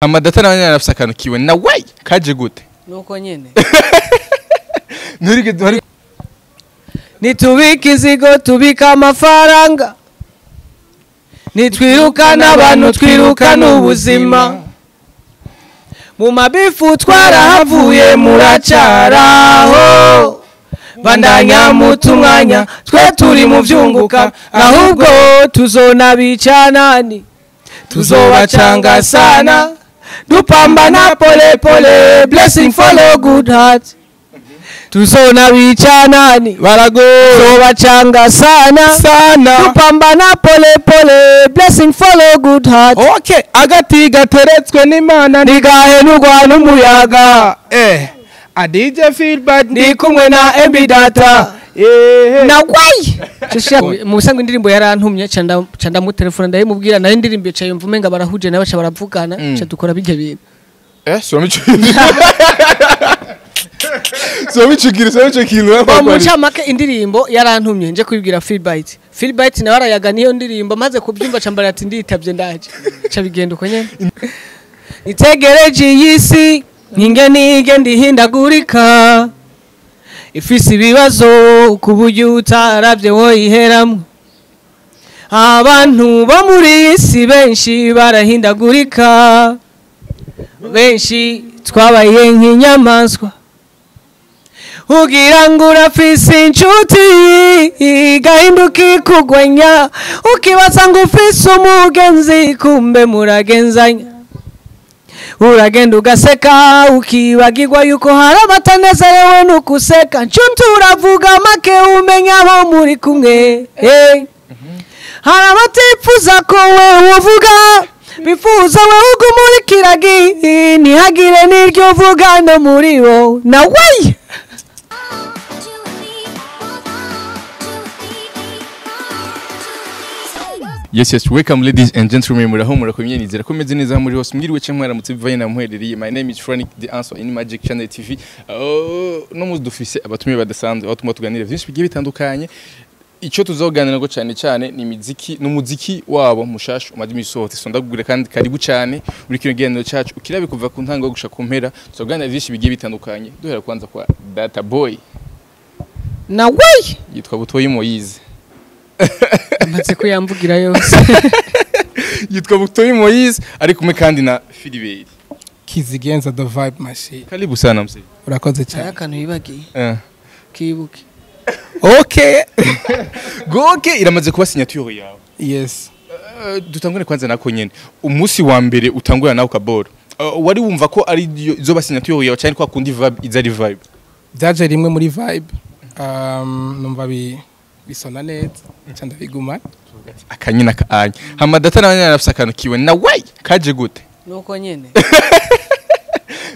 Amadata nawe nyene arafise akantu kiwe nawe kaje gute? Nuko nyene. Nturige hari. Nitubika inzigo, tubika amafaranga, nitwirukana abantu, twirukana ubuzima. Mu mabifu twarahavuye, muracaraho, bandanya mutumwanya, twe turi mu vyunguka. Ahubwo tuzonabicanani, tuzobacanga sana, dupambana pole pole, blessing follow good heart. Tuzonabicanani, barago tuzobacanga sana, sana, dupambana pole pole, blessing follow good heart. Okay, agati gateretswe n'Imana ntigahenurwa n'umuyaga. A DJ Philbyte ndi kumwe na MB Data. Eh. Na wayi mu busanzwe indirimbo yarantumye, ca ndamutelefona, ndayimubwira nayo indirimbo, ca yumva umenga barahuje nawe, ca baravugana, ca dukora bijya bintu. Soma ico kintu. Mu ncamake, indirimbo yarantumye nje kubibwira Philbyte. Philbyte nawe arayaga niyo ndirimbo, maze kubyumva ca mbara ati nditavye, ndaje, ca bigenda uko nyene. Nitegereje iyi si ninge nige ndihindagurika, ifise ibibazo ku buryo utaravye woyiheramwo. Abantu bo muri iyi si benshi barahindagurika, benshi twabaye nk'inyamaswa. Ugira ngo urafise inshuti, igahinduka ikugwenya. Ukibaza ngo ufise umugenzi, kumbe muragenzanya. Uragenda ugaseka, ukibagirwa yuko hari abatanezerewe nukuseka. Nshuti, uravuga make, umenya abo muri kumwe. Hey. Hari abatifuza ko wewe uvuga, bifuza wewe uguma uri kiragi, ntihagire n'iryo uvuga no muri bo nawe. Yes, welcome ladies and gentlemen. Muraho, murakomye, nizera ko meze neza muri hose. Mwiriwe canke mwaramutse bivanye na muherereye. My name is Frank the Answer in Magic Channel TV. No muzi dufise abatumiye badasanzwe, aho tuma tuganira vyinshi bigiye bitandukanye. Ico tuzoganira ngo cyane cyane ni imiziki n'umuziki wabo mushasha umaze imisi usohotse. So ndakubwira kandi karibu cyane muri kino kiganiro cyacu. Ukirabe kuva ku ntango gushika ku mpera, tuzoganira vyinshi bigiye bitandukanye. Duhera kwanza kwa Data Boy. Nawe. Yitwa Butoyi Moise. Amaze kuyamvugira yose. Yitwa Butoyi Moise, ari kumwe kandi na Philibert. Kizigenza the vibe machine. Karibu sana mzee. Urakoze Hari cyane. akantu wibagiye. Kibuke. Okay. Goke iramaze kuba signature yawe. Yes. Dutangure kwanza nako nyene. Umunsi wa mbere utangura nawe kaboro, wari wumva ko ari izoba signature yawe cyane kwa kundi vibe iza ari vibe? Byaje rimwe muri vibe. Numva bisona neza. Nca ndabiguma. Akanyina kaanya. Hama Data nawe nyene arafise akantu kiwe nawe kaje gute? Nuko nyene.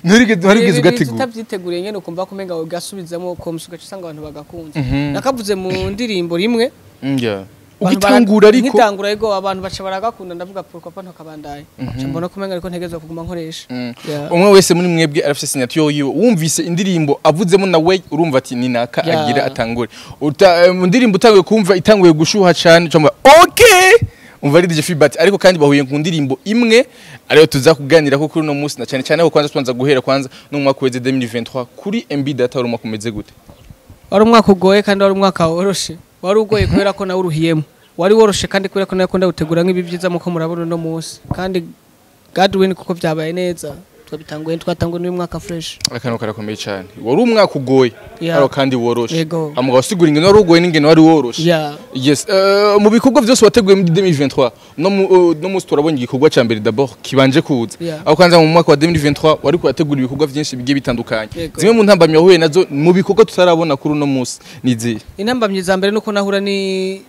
Nturigeze warigeze ugategura? Utabyiteguriye nyene, ukumva ko umenga ugasubizamo komsa, ugaca usanga abantu bagakunze. Nakavuze mu ndirimbo rimwe. Abantu Ugitangura ariko. Nkitangura, ego, abantu baca baragakunda, ndavuga pourquoi pas ntakabandaye. Nca mbona ko umenga ariko ntegerezwa kuguma nkoresha. Yeah. Umwe wese muri mwebwe arafise signature yiwe. Wumvise indirimbo avuzemo nawe urumva ati ni naka agira atangure. Mu ndirimbo utanguye kumva itanguye gushuha cyane, ucumva okay, umva ari DJ Philbyte. Ariko kandi bahuye ku ndirimbo imwe ariyo tuza kuganira ko kuri uno munsi, na cyane cyane ko kwanza tubanza guhera kwanza no mu mwaka weze 2023 kuri MB Data, wari umwaka umeze gute? Wari umwaka ugoye kandi wari umwaka woroshe. Wari ugoye kubera ko nawe uruhiyemo, wari woroshe kandi kubera ko nawe ndawutegura nk'ibi byiza muko murabona uno munsi. Kandi Godwin kuko byabaye neza, twabitanguye, twatanguye n'uyu mwaka fresh. Akantu karakomeye cyane. Wari umwaka ugoye ariko kandi woroshe. Yego. Amuga wasigura ingene wari ugoye n'ingene wari woroshe. Yes, mu bikorwa byose wateguye muri 2023, no musi turabonye igikorwa ca mbere d'abord kibanje kuza. Aho kwanza mu mwaka wa 2023 wari kuyategura ibikorwa byinshi bigiye bitandukanye. Zimwe mu ntambamyi wahuye nazo mu bikorwa tutarabona kuri uno musi ni izihe? Intambamyi za mbere nuko nahura ni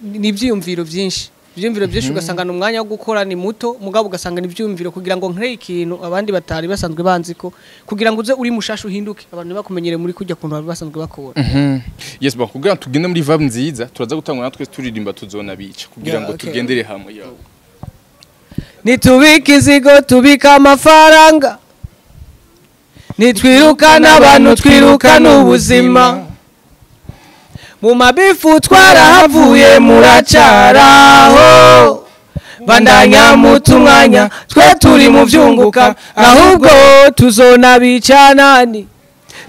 n'ivyiyumviro byinshi, ivyiyumviro byinshi, ugasanga ni umwanya wo gukora ni muto, mugabo ugasanga ni ivyiyumviro kugira ngo nkore ikintu abandi batari basanzwe banzi ko, kugira ngo uze uri mushasha uhinduke, abantu ntibakumenyere muri kujya kuntu bari basanzwe bakora. Yes, bon, kugira ngo tugende muri vibe nziza, turaza gutangura natwe turirimba tuzona bica kugira ngo tugendere hamwe. Yeah. Nitubika inzigo, tubika amafaranga, nitwirukana abantu, twirukana ubuzima. Mu mabifu twarahavuye, muracaraho, Bandanya mutumwanya, twe turi mu vyunguka, ahubwo tuzonabicanani,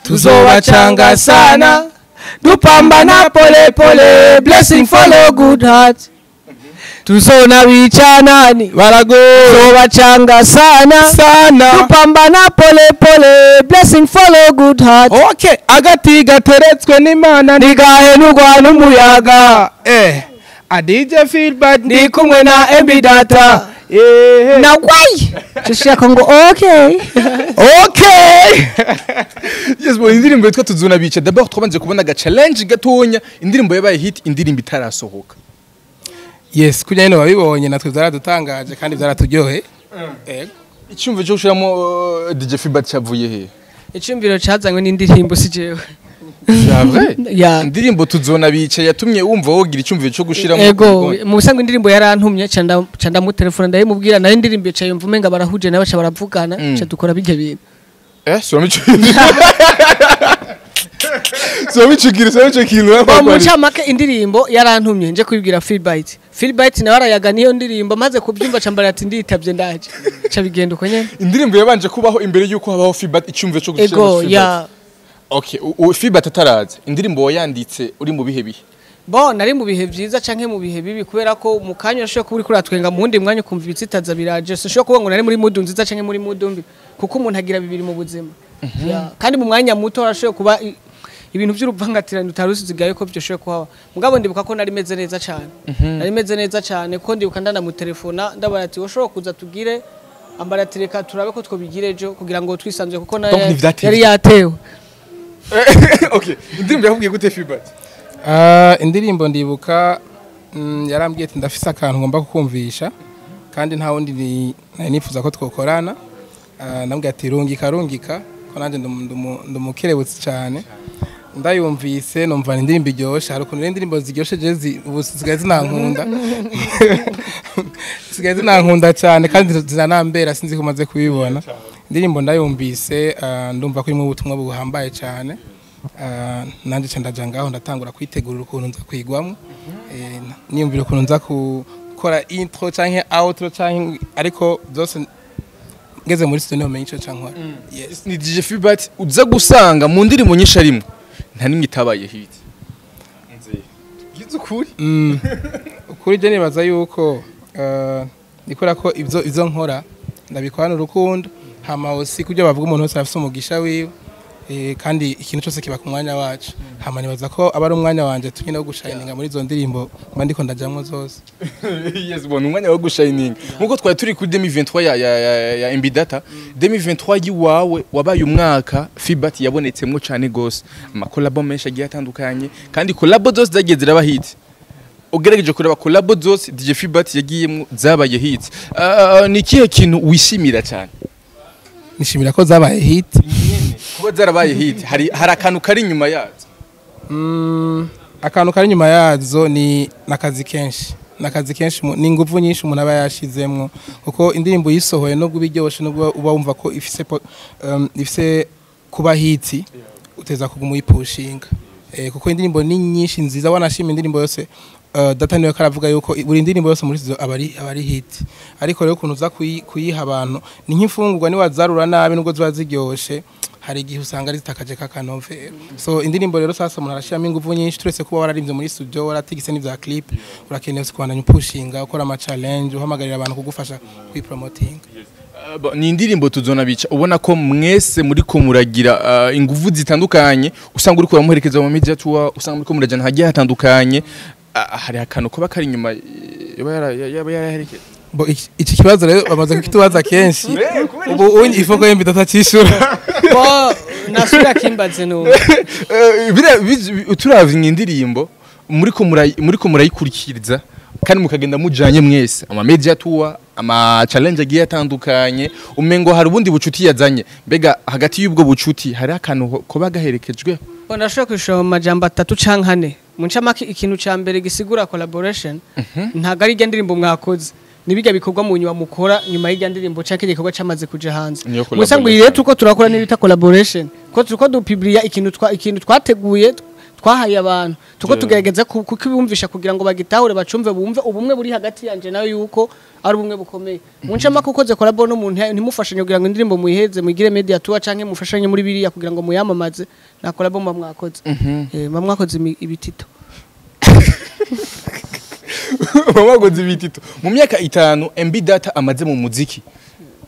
tuzobacanga sana, dupambana pole pole, blessing follow good heart. Tuzonabicanani, barago tuzobacanga sana, sana, dupambana pole pole, blessing follow good heart. Okay, agati gateretswe n'Imana ntigahenurwa n'umuyaga. A DJ Philbyte ndi kumwe na MB Data. Na why? Tushaka ngo okay. Okay. Yes, bon, indirimbo yitwa Tuzona Bica. D'abord twabanje kubona ga challenge gatonya, indirimbo yabaye hit, indirimbo itarasohoka. Yes, kujya hino babibonye natwe byaradutangaje kandi byaraturyohe. Yego. Icyumviro cyo gushiramo DJ Philbyte cyavuye he? Icyumviro cyazanywe n'indirimbo si jewe. C'est vrai? Ya. Indirimbo Tuzona Bica yatumye wumva wogira icyumviro cyo gushiramo. Ego, mu busanzwe indirimbo yarantumye ca ndamutelefona ndayimubwira, nayo indirimbo ca yumva umenga barahuje nawe ca baravugana, ca dukora bijya bintu. Suramico kintu. Mu ncamake indirimbo yarantumye nje kubibwira Philbyte. Philbyte nawe arayaga niyo ndirimbo, maze kubyumva ca mbara ati nditavye ndaje. Ca bigenda uko nyene. Indirimbo yabanje kubaho imbere yuko habaho Philbyte, icyumviro cyo gushiramo Ego, Philbyte. ya. Okay, Philbyte ataraza. Indirimbo wayanditse uri mu bihe bihe? Bo, nari mu bihe vyiza canke mu bihe bibi, kubera ko mu kanya urashobora kuba uriko uratwenga, mu wundi mwanya ukumva ibitsitaza biraje. Sinshobora kuvuga ngo nari muri mood nziza canke muri mood mbi, kuko umuntu agira bibiri mu buzima. Ya, kandi mu mwanya muto urashobora kuba ibintu by'uruvangatirane utari usigaye ko byoshoboye kuhaba. Mugabo ndibuka ko nari meze neza cyane. Nari meze neza cyane ko ndibuka ndanamutelefona ndabara ati woshobora kuza tugire, ambara ati reka turabe ko twobigire ejo kugira ngo twisanzure, kuko Donc ntivyatewe. yari yatewe. Okay, indirimbo yakubwiye gute Philbyte? Indirimbo ndibuka yarambwiye ati ndafise akantu ngomba kukumvisha kandi nta wundi nari nifuza ko twokorana. Ndambwiye ati rungika rungika ko nanje ndumukerebutse cyane. Ndayumvise numva ni indirimbo iryoshe. Hari ukuntu rero indirimbo ziryoshe je ubu zisigaye zinankunda. Zisigaye zinankunda cyane kandi ziranambera, sinzi ko umaze kubibona. Indirimbo ndayumvise, ndumva ko irimo ubutumwa buhambaye cyane. Nanje ca ndaja ngaho ndatangura kwitegurira ukuntu nza kwigwamo. Niyumvira ukuntu nza gukora intro canke outro canke, ariko byose ngeze muri studio niho menya ico ca nkora. Yes. Ni DJ Philbyte uza gusanga mu ndirimbo nyinshi arimwo nta nimwe itabaye hit. Nzi. Tubwize ukuri. Ukuri je nibaza yuko nikora ko ivyo nkora ndabikorana urukundo, hama osi kubyo bavuga umuntu wese afise umugisha wiwe. Kandi ikintu cyose kiba ku mwanya wacu. Hama nibaza ko aba ari umwanya wanje tunyine wo gushininga muri izo ndirimbo mba ndiko ndajamwo zose. Yes, bon, umwanya wo gushininga. Nkuko twari turi kuri 2023 ya MB Data, 2023 yiwawe wabaye umwaka Philbyte yabonetsemwo cyane gose. Ama collabo menshi agiye atandukanye kandi collabo zose zagiye ziraba hit. Ugerageje kureba collabo zose DJ Philbyte yagiyemwo zabaye hit. Ni ikihe kintu wishimira cyane? Nishimira ko zabaye hit. Kuba zarabaye hit, hari akantu kari inyuma yazo. Akantu kari inyuma yazo ni nakazi kenshi. Nakazi kenshi ni inguvu nyinshi umuntu aba yashizemwo, kuko indirimbo yisohoye nubwo ibiryoshe nubwo uba wumva ko ifise kuba hit, uteza kuguma uyipushinga. Kuko indirimbo ni nyinshi nziza, wanashima indirimbo yose. Data niwe karavuga yuko buri ndirimbo yose muri izo aba ari hit, ariko rero ukuntu uza kuyiha abantu ni nk'imfungurwa, ni wazarura nabi nubwo ziba ziryoshe hari igihe usanga ari zitakaje kakanovera. So indirimbo rero sasa umuntu arashiramo inguvu nyinshi, turetse kuba wararimbye muri studio waratigise n'ivya clip, urakeneye kubandanya upushinga, ukora ama challenge, uhamagarira abantu kugufasha kwipromoting. Ni indirimbo Tuzona Bica ubona ko mwese muri ko muragira inguvu zitandukanye, usanga uri kuramuherekeza mu media tour, usanga muri ko murajana hagiye hatandukanye. Hari akantu kuba kari inyuma yaba yaraherekeje. Bo iki kibazo rero bamaze kukitubaza kenshi. Ubu ifoko y'MB Data cishura. Bo nasubira kimbaze no. Turavye indirimbo muri ko murayikurikiriza kandi mukagenda mujanye mwese ama media tour, ama challenge agiye atandukanye, umengo hari ubundi bucuti yazanye. Mbega hagati y'ubwo bucuti hari akantu ko bagaherekejwe? Bo ndashobora kwishura mu majambo atatu canke ane. Mu ncamake ikintu ca mbere gisigura collaboration ntago ari irya ndirimbo mwakoze, nibijya bikorwa mu nyuma mukora nyuma y'irya ndirimbo canke igikorwa camaze kuja hanze. Niyo Musa ngo collaboration. rero tuko turakora n'ibita collaboration, ko turiko dupublia ikintu twateguye Twahaye abantu tuko tugerageza kukibumvisha kugira ngo bagitahure, bacumve, bumve ubumwe buri hagati yanje nawe, yuko ari ubumwe bukomeye. Mu ncamake, ukoze collabo n'umuntu ntimufashanye kugira ngo indirimbo muyiheze, mugire media tour canke mufashanye muri biriya kugira ngo muyamamaze, na collabo muba mwakoze. Muba mwakoze ibitito. Wagoze ibitito. Mu myaka 5 MB Data amaze mu muziki,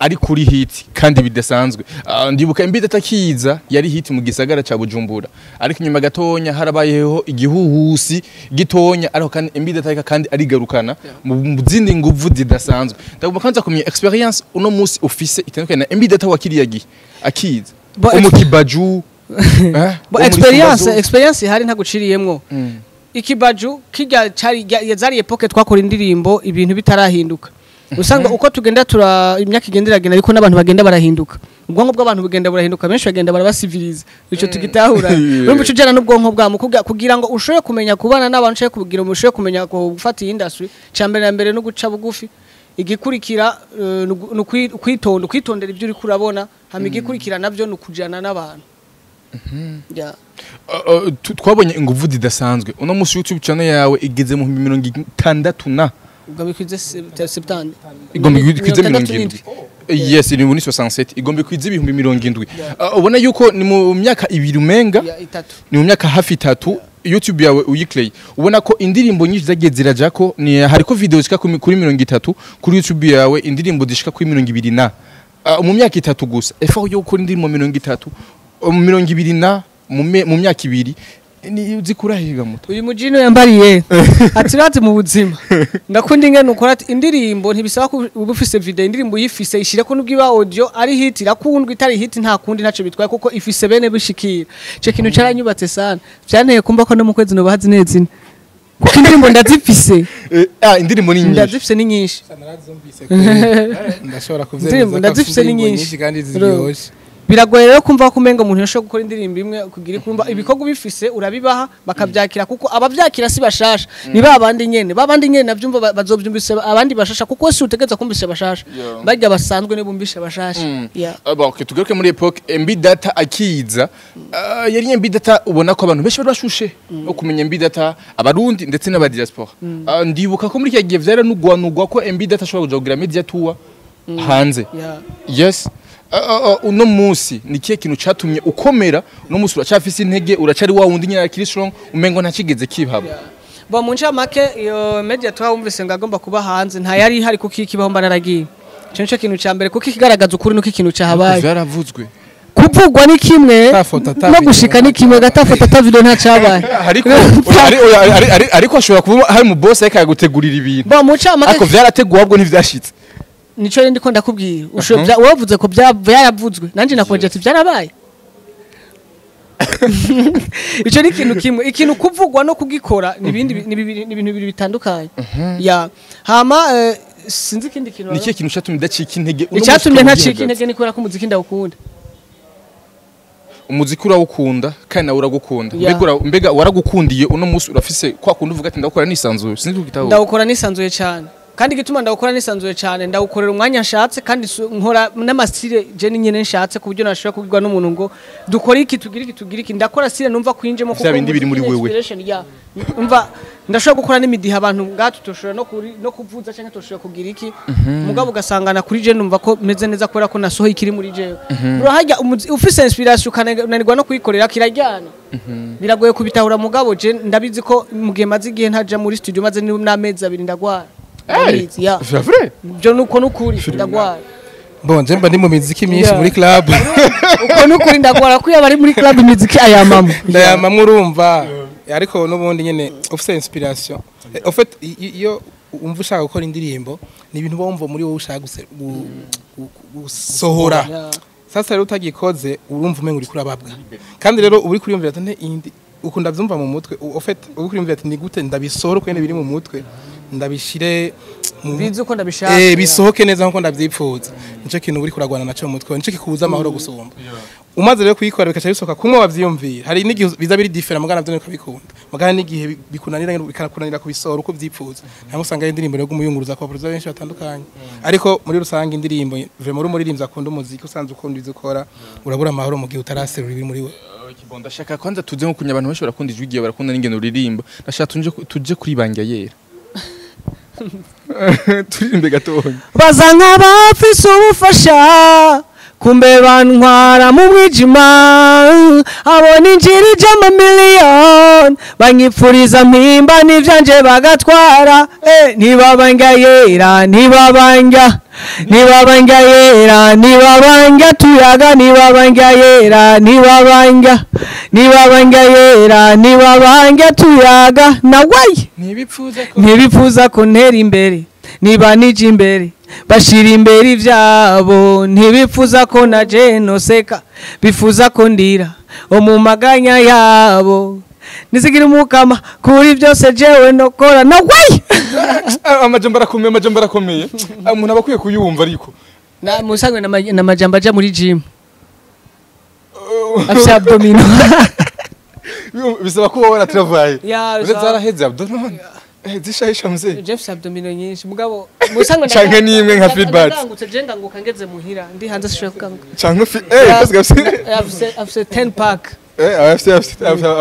ari kuri hit kandi bidasanzwe. Ndibuka MB Data kiza yari hit mu gisagara ca Bujumbura, ariko inyuma gatonya harabayeho igihuhusi gitonya, ariko kandi MB Data kandi arigarukana mu zindi nguvu zidasanzwe. Ndagomba kwanza kumenya experience uno musi ufise itandukanye na MB Data wakiriya gihe akiza umukibaju, eh? Bo Wo muri experience Sumbazo. Experience ihari ntaguciriyemwo. Ikibaju kijya cari zari époque twakora indirimbo ibintu bitarahinduka. Usanga uko tugenda tura imyaka igenda iragenda, ariko n'abantu bagenda barahinduka, ubwonko bw'abantu bugenda burahinduka, benshi bagenda barabasiviliza, ico tugitahura. Urumva ico ujana n'ubwonko bwa kugira ngo ushobore kumenya kubana n'abantu, ushobore kugira ushobore kumenya gufata iyi industry, ca mbere na mbere no guca bugufi. Igikurikira ni ukwitonda, kwitondera ibyo uriko urabona. Hama igikurikira navyo ni ukujana n'abantu. Yeah. Twabonye inguvu zidasanzwe. Uno musi YouTube channel yawe igeze mu 60 na Igomba ikwize septante. Igomba ikwize 70. Yes, ni muri 67 igomba ikwize 70,000. Ubona yuko ni mu myaka 2 umenga Ya, 3. Ni mu myaka hafi 3 YouTube yawe uyikley. Ubona ko indirimbo nyinshi zagiye zirajako, ni hariko video zishika kuri 30 kuri YouTube yawe, indirimbo zishika kuri 20 na mu myaka 3 gusa. Effort yo gukora indirimbo 30, 20 na mu myaka 2 ni zikura higa muto? Uyu mujino yambariye ati rati mu buzima ndakunda ingene ukora, ati indirimbo ntibisaba ko uba ufise video, indirimbo uyifise ishire ko nubwo iba audio ari hit irakundwa, itari hit nta kundi, ntaco bitwaye kuko ifise bene bishikira. Ico kintu caranyubatse sana, vyanteye kumva ko no mu kwezi nobaha zine zine kuko indirimbo ndazifise. Indirimbo ni nyinshi. Ndazifise, ni nyinshi. Narazumvise kure. Ndashobora kuvyemeza Indirimbo ko ndazifise afise ni indirimbo nyinshi. kandi ziryoshe. Biragoye rero kumva ko umenga umuntu yashobora gukora indirimbo imwe kugira kumva ibikorwa ubifise urabibaha bakabyakira, kuko abavyakira si bashasha, ni ba bandi nyene, ba bandi nyene navyumva bazovyumvise abandi bashasha, kuko si utegeza kumvise bashasha. Barya basanzwe ne bumvishe bashasha. Yeah. Bon, okay, tugaruke muri époque MB Data akiza. Yari MB Data ubona ko abantu benshi bari bashushe no kumenya MB Data, abarundi ndetse n'aba diaspora. Ndibuka ko muri iki gihe vyaranugwanugwa ko MB Data ashobora kuja kugira media tour hanze. Yes. Uno munsi ni kihe kintu catumye ukomera? Uno munsi uracafise intege, uracari wa wundi nyine akiri strong, umengo ntakigeze kibaba? Bo mu ncamake, iyo media twumvise ngo agomba kuba hanze nta yari ihari, kuko ikibaho mba naragiye. Ico nico kintu ca mbere, kuko ikigaragaza ukuri nuko ikintu cahabaye. Vyaravuzwe. Kuvugwa ni kimwe Ta foto, ata no video. Gushika ni kimwe, gatafoto ata video nta cabaye. Ariko ariko ashobora kuba hari mu boss ariko yagutegurira ibintu. Bo mu ncamake Ariko vyarateguwe, ahubwo ntivyashitse. Nico rero ndiko ndakubwira. Wavuze ko byaravuzwe, nanje nakonje ati byarabaye. Ico ni ikintu kimwe. Ikintu kuvugwa no kugikora ni ibindi ni ibintu bibiri bitandukanye. Ya, hama sinzi ikindi kintu. Ni kihe kintu catumye udacika intege? Uno munsi Icyatumye ukaba ntacika ugihagaze? intege ni kubera ko umuziki ndawukunda. Umuziki urawukunda kandi nawe uragukunda. Yeah. Mbega waragukundiye? Uno munsi urafise kwa kundi uvuga ati ndakora nisanzuye, sinzi kugitahura? Ndawukora nisanzuye cyane, kandi igituma ndawukora nisanzuye cyane, ndawukorera umwanya nshatse, kandi nkora n'ama style je nyine nshatse, ku buryo nashobora kubwirwa n'umuntu ngo dukore iki, tugire iki, tugire iki. Ndakora style numva kwinjemo. Vya bindi biri muri umuziki ni wewe. inspiration, yeah. Umva, ndashobora gukora n'imidiha abantu ngacu tushobora no kuvuza cyangwa tushobora kugira iki, mugabo ugasangana kuri je numva ko meze neza kubera ko nasohoye ikiri muri jewe. Urahajya ufise inspiration ukananirwa no kuyikorera kirajyana, biragoye kubitahura. Mugabo je ndabizi ko mu gihe maze igihe ntaja muri studio, maze n'amezi 2, ndagwara. Ndabizi, yeah. C'est vrai. Byo nuko nukuri ndagwara. Bon, je mba ndi mu miziki myinshi muri club. Uko nukuri ndagwara, ko yaba ari muri club imiziki ayamamo. Ndayamamwe, urumva, ariko n'ubundi nyene ufise inspiration. En fait, iyo umva ushaka gukora indirimbo, ni ibintu uba wumva muri wowe ushaka gusohora. Sasa rero utagikoze urumva umenga uriko urababwa, kandi rero uri kuriyumvira ati nte indi ukunda byumva mu mutwe. En fait, uri kuriyumvira ati ni gute ndabisohora uko nyene biri mu mutwe, ndabishire mu Bizi uko ndabishaka. Bisohoke neza nkuko ndavyipfuza. Nico kintu uri kuragwana naco mu mutwe, nico kikubuza amahoro gusumba. Umaze rero kuyikora bikaca bisohoka kumwe wavyiyumvira, hari n'igihe biza biri différent, mugana navyo ukabikunda, mugana n'igihe bikunanira, bikakunanira kubisohora uko vyipfuza. Ntabwo usanga ari indirimbo rero gumuyunguruza kwa producer benshi batandukanye, ariko muri rusange indirimbo vraiment, uri umuririmbyi akunda umuziki, usanzwe ukunda ivyo ukora, urabura amahoro mu gihe utaraserura ibiri muri we. Okay, bon, ndashaka kwanza tuze nko kunya abantu benshi barakunda ijwi ryawe, barakunda n'ingene uririmba. Ndashaka tuje kuri Banga Yera, turirimbe gatonya. Baza nk'abafise ubufasha, kumbe bantwara mu mwijima. Abo ninjirije amamiliyoni, banyipfuriza mpimba n'ivyanje bagatwara. Ntibabanga yera, ntibabanga, ntibabanga yera, ntibabanga tuyaga, ntibabanga yera, ntibabanga, ntibabanga yera, ntibabanga tuyaga nawayi. Ntibipfuza ko Ntibifuza ko ntera imbere, niba nije imbere bashira imbere ivyabo. Ntibifuza ko naje noseka, bifuza ko ndira o mu maganya yabo. Nizigira umukama kuri byose jewe nokora nawayi. Ah, amajambo arakomeye, amajambo arakomeye. Ah, umuntu aba akwiye kuyumva ariko. Na musangwe n'amajambo aja muri gym, afise abdominaux. Bisaba kuba waratravaye. Ya. Uze zaraheze abdominaux, zishahisha mzee. Jeff, abdominaux nyinshi, mugabo musangwe Canke n'imwe nka feedback. Ndangutse je, nganguka ngeze muhira, ndi hanze sishobora kuganguka. Canke fi parce que Afise 10 pack. Afise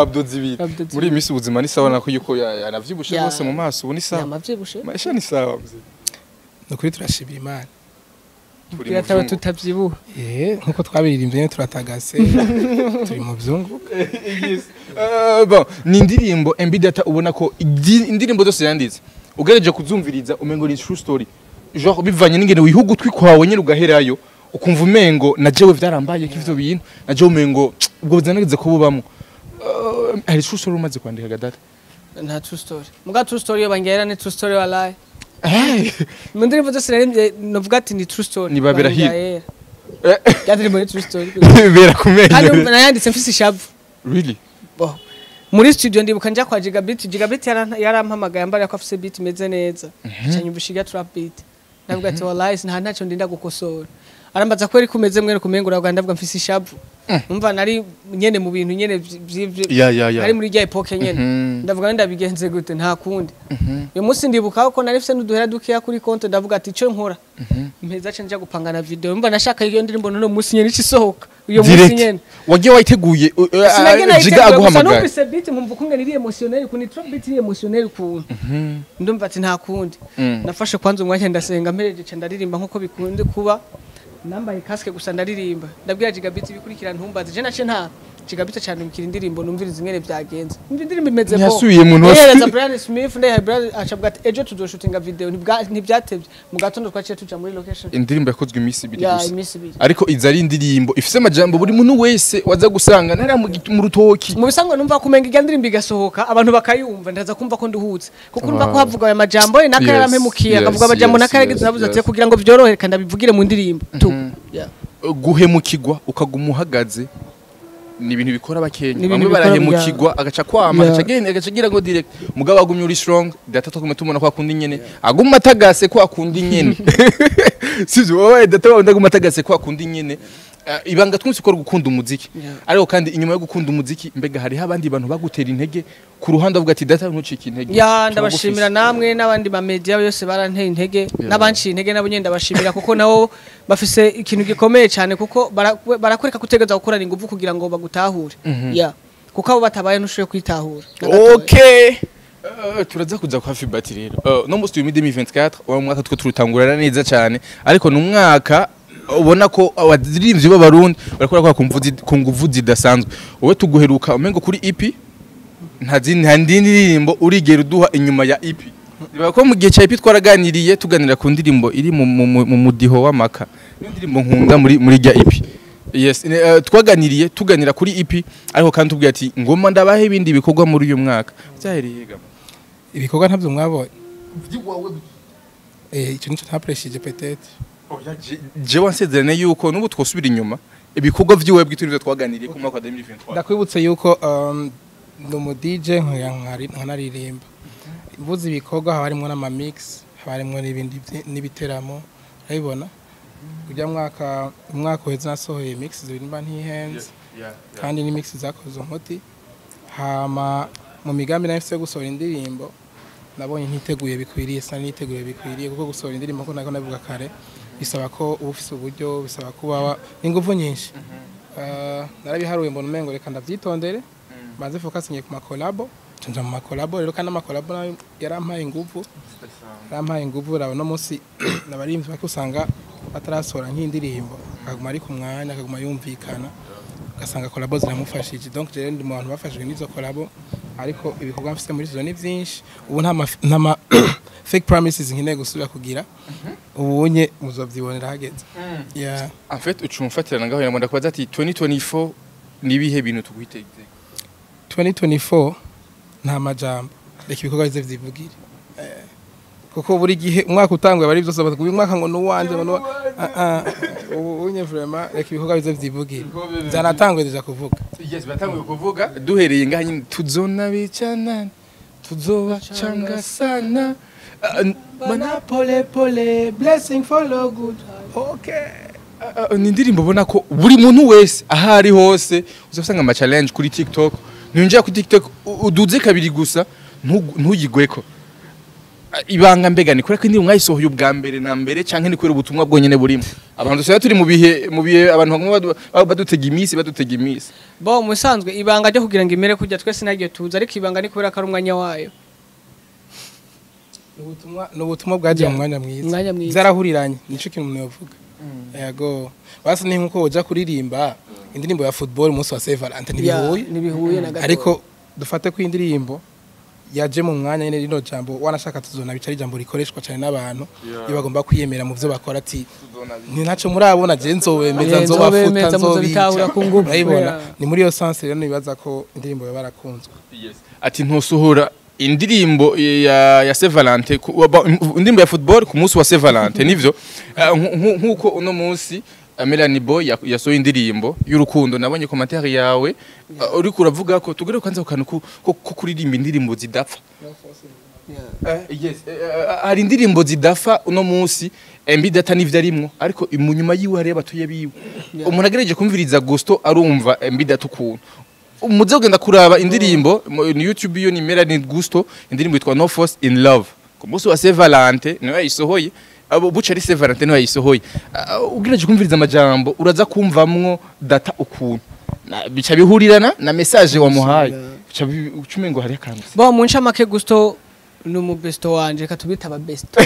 abdos zibiri. Abdos zibiri. Muri iyi minsi ubuzima ni sawa, nako yuko yanavyibushe rwose mu maso ubu ni sawa. Yamavyibushe. Maisha ni sawa mzee. Ni ukuri turashimira Imana. Turi mu Birataba vyungu. tutavyibuha. Nkuko twabiririmbye nyene, turatagase, turi mu vyungu. Yes. Bon, ni indirimbo MB Data ubona ko indirimbo zose yanditse ugerageje kuzumviriza umengo ni true story, genre bivanye n'ingene wihuga ugutwi kwawe nyine ugaherayo ukumva umengo na jewe vyarambaye ko ivyo bintu, na jewe umengo ubwo buzima nageze kububamwo. Hari true story umaze kwandika ga Data? Nta true story, muga true story yo bangera ni true story wallahi. Hey. Mu ndirimbo zose naririmbye novuga ati ni true story. Ni Babera Hill. Bangera. Ya ndirimbo ni true story. Bera Kandi kumenyere. umva, nayanditse mfise ishavu. Really? Bo. Muri studio ndibuka njya kwa Gigabit, Gigabit yarampamagaye ambara ko afise beat imeze neza. Aca nyumvisha irya trap beat. Ndavuga ati wallahi nta ntacyo ndinda gukosora. Arambaza ko eri kumeze mwene kumengo uravuga, ndavuga mfise ishavu. Umva, nari nyene mu bintu nyene Ya. nari muri rya époque nyene. Ndavuga ndabigenze gute, nta kundi. Uyu munsi ndibuka ko nari mfise n'uduhera dukeya kuri konti, ndavuga ati icyo nkora mpeza ca nja gupanga na video. Umva, nashaka iyo ndirimbo none munsi nyene icisohoka. Uyo munsi Direct. nyene. Wagiye wayiteguye Sinagenda Jiga yiteguye gusa. aguhamagaye. Numvise beat nkumva ukungene iri émotionnel, kuni trap beat iri émotionnel kuntu. Ndumva ati nta kundi. Nafashe kwanza umwanya ndasenga, mpereje ca ndaririmba nkuko bikunze kuba. Nambaye casque gusa ndaririmba. Ndabwira Gigabit ibikurikira ntumbaze. Je nace nta Gigabit cyane mukira indirimbo numviriza ingene byagenze. Umva indirimbo imeze bo. Ntiyasubiye mu ntoki. Yereza Brian Smith, ndayiha Brian, acavuga ati ejo tuzoshutinga video. Ntibyatevye. Mu gatondo twaciye tuja muri location. Indirimbo yakozwe iminsi 2 Ya gusa. Iminsi 2. Ariko iza ari indirimbo ifise amajambo buri muntu wese waza gusanga ntari mu rutoki. Mu bisanzwe numva kumenga irya ndirimbo igasohoka abantu bakayumva, ndaza kumva ko nduhutse, kuko urumva ko havuga aya majambo ye naka yarampemukiye, akavuga amajambo naka yaragize. Navuze ati kugira ngo vyorohe kandi abivugire mu ndirimbo tu. Yeah. Guhemukirwa ukaguma uhagaze ni ibintu bikora bakenya. Ni ibintu Bamwe bikora. barahemukirwa agaca kwama, agaca agenda, agaca agira ngo direct. Mugabo agumye uri strong Data, twagume tumubona kwa kundi nyene aguma atagase kwa kundi nyene, sivyo? Wowe Data wawe ndaguma atagase kwa kundi nyene. Ibanga twumvise ko ari gukunda umuziki. Ariko kandi inyuma yo gukunda umuziki, mbega hariho abandi bantu bagutera intege ku ruhande avuga ati Data ntucike intege, Ya, ndabashimira turagufise. namwe n'abandi ba media yose baranteye intege, n'abanciye intege nabo nyene ndabashimira, kuko nabo bafise ikintu gikomeye cyane, kuko barakwereka kutegeza gukorana ingufu kugira ngo bagutahure. Ya, kuko abo batabaye ntushoboye kwitahura Na gatoya. Okay. Turaza kuza kwa Fibati rero. No musi turi muri 2024, wa mwaka two turutangurana neza cyane, ariko ni umwaka ubona ko abaririmbyi b'Abarundi barakora kwa ku nguvu zidasanzwe. Wowe tuguheruka umengo kuri EP, nta zindi, nta ndindi ndirimbo urigera uduha inyuma ya EP. Niba ko mu gihe cya EP twaraganiriye, tuganira ku ndirimbo iri mu mudiho w'amaka. Niyo ndirimbo nkunda muri rya EP. Yes, twaganiriye tuganira kuri EP, ariko kandi tubwiye ati ngoma ndabahe ibindi bikorwa muri uyu mwaka. Byahereye ga? Ibikorwa ntabyo mwabonye. Icyo nico ntapreshije peut-être. Oya, jewe wansezerane yuko n'ubu twosubira inyuma ibikorwa vy'iwe bwite nivyo twaganiriye ku mwaka wa 2023. Ndakwibutse yuko ndi umu DJ nkanaririmba. Mvuze ibikorwa haba harimwo n'ama mix, haba harimwo n'ibindi n'ibiteramo, urabibona. Ujya mwaka, umwaka uheze nasohoye mix zibiri mba ntihenze, kandi ni mix zakoze umuti. Hama mu migambi nari mfise yo gusohora indirimbo, nabonye ntiteguye bikwiriye, sinari niteguye bikwiriye, kuko gusohora indirimbo, ko nako nabivuga kare, bisaba ko uba ufise uburyo, bisaba kuba ingufu nyinshi. Narabiharuye mbona umengo reka ndavyitondere, banze focusing ku makolabo, nja mu makolabo rero, kandi amakolabo nayo yarampaye inguvu, yarampaye inguvu. Raba no munsi nabarimvyi bake usanga batarasohora nk'indirimbo, akaguma ari ku mwanya, akaguma yumvikana, ugasanga kolabo ziramufashije. Donc rero ndi mu bantu bafashijwe n'izo kolabo, ariko ibikorwa mfise muri zo ni vyinshi. Ubu nta ma fake promises nkeneye gusubira kugira, ubunye muzovyibonera hageze, yeah. En fait, ucumfatira ngaho yamanda kubaza ati 2024 nibihe bintu tukwiteze? 2024 nta majambo, reka ibikorwa bize vyivugire. Kuko buri gihe umwaka utanguye bari byose bavuga uyu mwaka ngo nuwanje, ngo nuwa ah ah. Ubu unye vraiment reka ibikorwa bize vyivugire, byanatanguye déjà kuvuga. Yes, batanguye kuvuga. Duhereye ngaha nyine, tuzona bicana, tuzobacanga sana. Bana pole pole, blessing follow good, okay. Ni indirimbo ubona ko buri muntu wese aho ari hose uzasanga ama challenge kuri TikTok. Ntinjira kuri TikTok uduze kabiri gusa ntuyigweko. Ibanga mbega ni kubera ko indirimbo mwayisohoye ubwa mbere na mbere, canke ni kubera ubutumwa bwonyene burimo? Abantu dusigaye turi mu bihe abantu baguma badutega iminsi. Bo musanzwe ibanga ryo kugira ngo imere kujya twese ntagiye tuzi, ariko ibanga ni kubera ko ari umwanya wayo. Ni ubutumwa bwagiye mu mwanya mwiza. Umwanya mwiza. Zarahuriranye, nico kintu umuntu yovuga. Yego, basi ni nkuko uja kuririmba indirimbo ya football umunsi wa Saint Valentin, ntibihuye. Ntibihuye na gato. Ariko dufate ko indirimbo yaje mu mwanya nyene, rino jambo wanashaka tuzona bicara, ijambo rikoreshwa cyane n'abantu iyo bagomba kwiyemera mu byo bakora, ati ni ntaco murabona, je nzobemeza, nzobafuta, nzobemeza, muzobitahura nzobica. ku nguvu. Urayibona? Yeah. Ni muri iyo sens rero nibaza ko indirimbo yoba yarakunzwe. Ati ntusohora indirimbo ya Saint Valentin indirimbo ya football ku munsi wa Saint Valentin, nivyo. Nkuko uno munsi Melanie Boy yasohoye indirimbo y'urukundo, nabonye commentaire yawe, uriko uravuga ko tugere kwanza ku kantu ko kuririmba indirimbo zidapfa. Yes, hari indirimbo zidafa. Uno munsi MB Data nivyo arimwo, ariko mu nyuma yiwe hari abatuye biwe. Umuntu agerageje kumviriza Gusto arumva MB Data ukuntu umuze ugenda kuraba indirimbo ni YouTube, iyo ni Melanie Gusto, indirimbo yitwa No Force in Love, ku munsi wa Saint Valentin niwe yayisohoye, abo buca ari Saint Valentin niwe yayisohoye. Ugerageje kumviriza amajambo uraza kumvamwo Data ukuntu bica bihurirana na message wamuhaye, bica ucumengo hari akantu. Bo mu ncamake, Gusto ni umubesto wanje, reka tubite ababesto,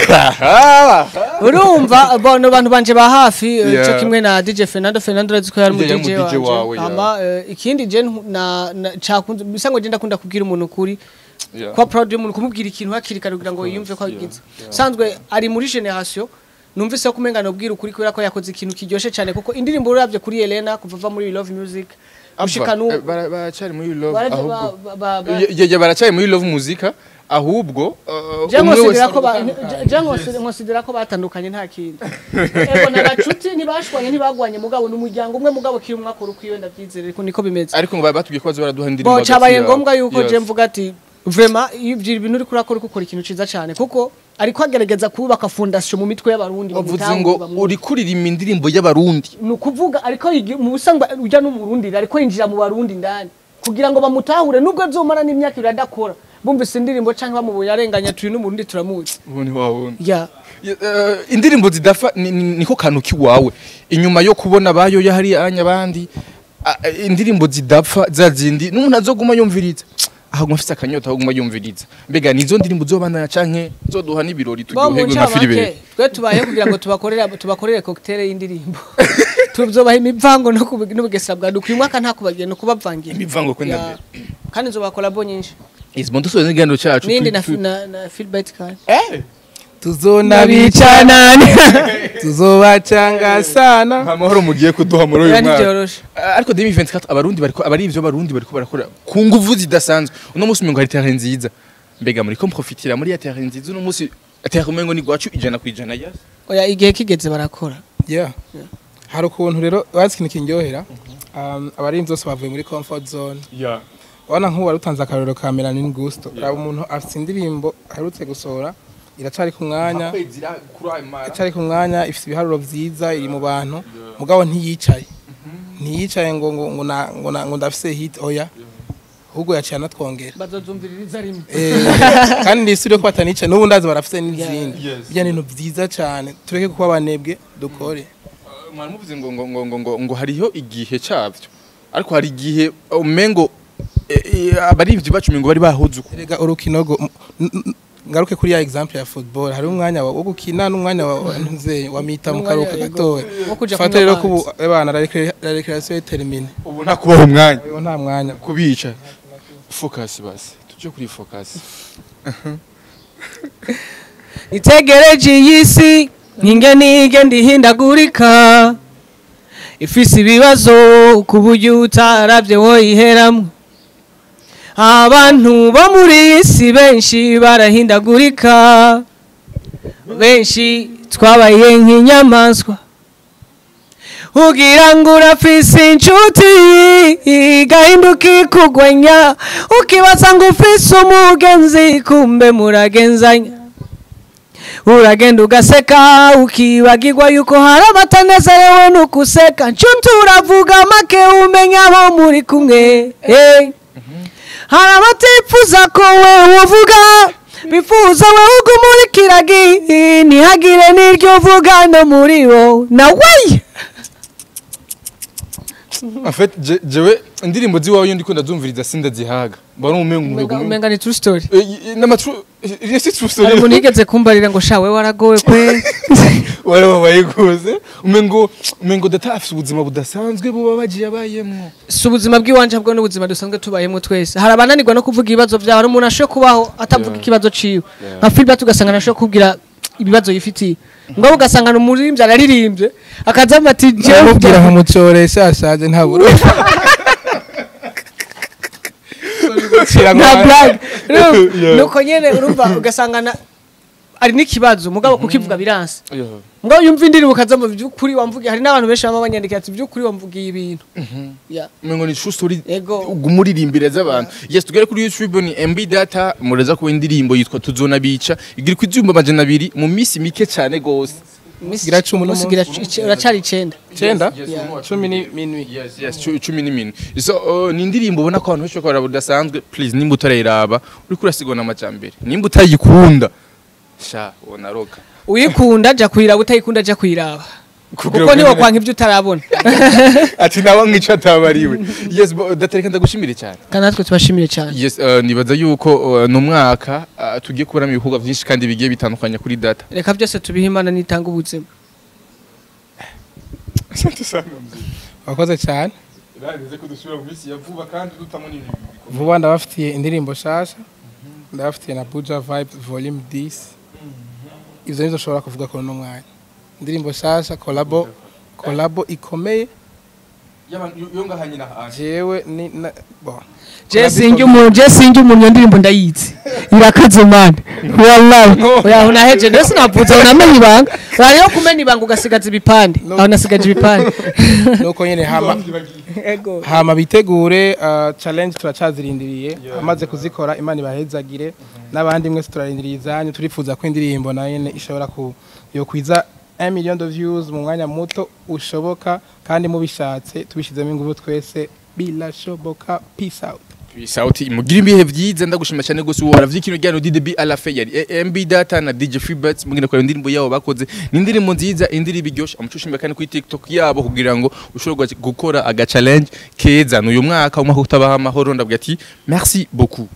urumva? Bo ni abantu banje ba hafi, cyo kimwe na DJ Fernando. Fernando urazi ko yari mu DJ DJ mu DJ wanje. Wawe, yeah. Hama ikindi je na cakunze bisa ngo je ndakunda kubwira umuntu ukuri, kuba proud y'umuntu, kumubwira ikintu hakiri kare kugira ngo yiyumve ko agize. Sanzwe ari muri generation numvise ko umenga nobwira ukuri, kubera ko yakoze ikintu kiryoshe cyane, kuko indirimbo uravye kuri Elena kuva ava muri Love Music gushika n'ubu. Baracari muri Love Baraje ahubwo. Ba- Baracari muri Love Muzika ahubwo, Je umwe nkonsidera wese ko je nkonsidera ko batandukanye, nta kindi. Ego n'abacuti, ntibashwanye, ntibagwanye, mugabo n'umuryango umwe, mugabo kiri umwe akora ukwiwe, ndavyizere ariko niko bimeze. Ariko ngo batubwiye ko baza baraduha indirimbo Bo hagati cabaye yabo. ngombwa yuko je mvuga ati vraiment iyo ivyo bintu uriko urakora, uriko ukora ikintu ciza cane, kuko ariko agerageza kubaka fondation mu mitwe y'abarundi. Bavuze bamutahura, ngo bamwumve. uri kuririmba indirimbo y'abarundi. Ni ukuvuga ariko mu busanzwe ujya n'umurundi, ariko yinjira mu barundi ndani kugira ngo bamutahure, nubwo azomara n'imyaka 2 adakora, bumvise indirimbo canke bamubonye arenganya, turi n'umurundi turamuzi. Ubu ni wawundi. Ya. Indirimbo zidafa niko kantu kiwawe inyuma yo kubona bayo yahari anya abandi, indirimbo zidapfa za zindi n'umuntu azoguma yumviriza, ahaguma afise akanyota ahaguma yumviriza. Mbega nizo ndirimbo zobandanya canke zoduha n'ibirori Bo mu turyoherwe nka ncamake Filibert? Twe tubaye kugira ngo tubakorere cocktail y'indirimbo, tuzobaha imivango no n'ubugesera bwa dukwiye umwaka, nta kubagira no kubavangira. Imivango kwenda Ya. mbere. Kandi nzoba collabo nyinshi. Yes, bon, dusoza ikiganiro cacu. N'indi na Philbert kandi. Tuzona bicanane. tuzobacanga sana. Amahoro mugiye kuduha muri uyu Oya, mwaka. ntivyoroshe. Ariko 2024 abarundi bariko abari ivyo barundi bariko barakora ku nguvu zidasanzwe. Uno munsi umengo hari terrain nziza. Mbega muri ko profitira muri ya terrain nziza? Uno munsi terrain umengo ni gwacu 100%, yes. Oya, igihe kigeze barakora. Yeah. Hari ukuntu rero bazi ikintu kindyohera, abarinzi bose bavuye muri comfort zone. Urabona nk'ubu wari utanze akarorero ka Melanin Gusto, raba umuntu afite indirimbo aherutse gusohora, iracari ku mwanya, iracari ku mwanya, ifite ibiharuro vyiza, iri mu bantu, mugabo ntiyicaye ngo ndafise hit, oya, ahubwo yaciye anatwongera. Bazozumviririza rimwe. Kandi nisubire ko batanicaye n'ubu ndazi barafise n'izindi. Yes. Bijya ni ibintu vyiza cane, tureke kuba abanebwe, dukore. Mwari muvuze ngo hariho igihe cyavyo, ariko hari igihe umengo abarivyi bacu ngo bari bahoze uko. Erega urukino ngaruke kuri ya example ya football, hari umwanya wo gukina n'umwanya wa ntuze wa mita mu karuhuko gatoya. Wo kuja Fata kunywa rero amazi. kubu ebana la récréation est terminée. Ubu nta kubaho umwanya Ubu nta mwanya. Kubica focus, basi tuje kuri focus. Itegereje iyi si ingene igenda ihindagurika, ifise ibibazo ku buryo utaravye woyiheramwo. Abantu bo muri iyi si benshi barahindagurika, benshi twabaye nk'inyamaswa. Ugira ngo urafise inshuti, igahinduka ikugwenya. Ukibaza ngo ufise umugenzi, kumbe muragenzanya. Uragenda ugaseka, ukibagirwa yuko hari abatanezerewe n'ukuseka. Nshuti, uravuga make, umenya abo muri kumwe, hey. Hari abatifuza ko wewe uvuga, bifuza wewe uguma uri kiragi, ntihagire n'iryo uvuga no muri bo nawe. En fait, jewe indirimbo ziwawe iyo ndiko ndazumviriza sindazihaga, mbona umengo Umenga ni true story. N'amatru si true story. Hari umuntu yigeze kumbarira ngo: "Sha, wewe waragowe kwe." Warababaye gose, umengo data afise ubuzima budasanzwe buba bagiye abayemwo. Si ubuzima bw'iwanje, ahubwo n'ubuzima dusanzwe tubayemo twese. Hari abananirwa no kuvuga ibibazo byabo, hari umuntu ashoboye kubaho atavuga ikibazo ciwe. Nka Philbert, ugasanga ntashobora kubwira ibibazo yifitiye, ngo ugasanga ni umuririmbyi, araririmbye akaza ati: "Jewe." Namubwira nkamucoresha ashaje ntaburo. Nta blague. Nuko nyene urumva ugasanga ari n'ikibazo, mugabo kukivuga biranse. Mugabo yumva indirimbo ukaza mu by'ukuri wamvugiye. Hari n'abantu benshi bama banyandikira ati: "By'ukuri wamvugiye ibintu." Yeah. Umengo ni true story. Ego. Ugumuririmbira z'abantu. Yes, tugere kuri YouTube, ni MB Data, mureza ko indirimbo yitwa Tuzona Bica igira ku 200,000 mu misi mike cyane gose. Gira cumi Umunsi gira uracari 9. 9, 10 n'iminwi. Yes, 10 n'iminwi. So ni indirimbo ubona ko abantu benshi bakora budasanzwe. Please, nimba utarayiraba uriko urasigwa n'amajambere, nimba utayikunda, sha wonaroka. Uyikunda jya kuyiraba, utayikunda jya kuyiraba. Kugira kuko ngo niwo ibyo utarabona. Ati nawe nkica atabariwe. Yes, datareka ndagushimire cyane. Kandi natwe tubashimire cyane. Yes, nibaza yuko ni umwaka tugiye kubonamo ibikorwa byinshi kandi bigiye bitandukanye kuri data. Reka byose tubihe Imana nitanga ubuzima. Asante sana, mzee. Wakoze cyane. Irageze ko dusubira mu minsi ya vuba kandi dutamo n'ibintu. Vuba ndabafitiye indirimbo shasha, ndabafitiye na Buja Vibe Volume 10. Ivyo nivyo nshobora kuvuga ko uno mwanya indirimbo shasha, collabo ikomeye. Yo ngahanye na hanje. Jewe ni na, bon. Je sinjye umuntu, je sinjye umuntu, iyo ndirimbo ndayizi, irakaze man, wallahi. Oya, unaheje ndetse navuze unamenye ibanga. Hariho kumena ibanga ugasigaza ibipande. No. Aho nasigaje ibipande. Nuko nyene hama Ego. Hama bitegure challenge turacazirindiriye. Amaze kuzikora, Imana ibahezagire. N'abandi mwese turarindiriye izanyu. Turifuza ko indirimbo nayo nyene ishobora ku yokwiza 1 million de views mu mwanya muto ushoboka, kandi mubishatse tubishizemo ingufu twese birashoboka. Peace out. Sauti, mugira ibihe byiza. Ndagushima cyane gose wowe waravye kino DDB à la fin. Yari MB Data na DJ Freebirds, mugenda kwa indirimbo yabo bakoze, ni indirimbo nziza, indirimbo iryoshe. Amucushimba kandi kuri TikTok yabo kugira ngo ushobore gukora aga challenge keza. N'uyu mwaka, umwaka utabaha amahoro, ndabwira ati merci beaucoup.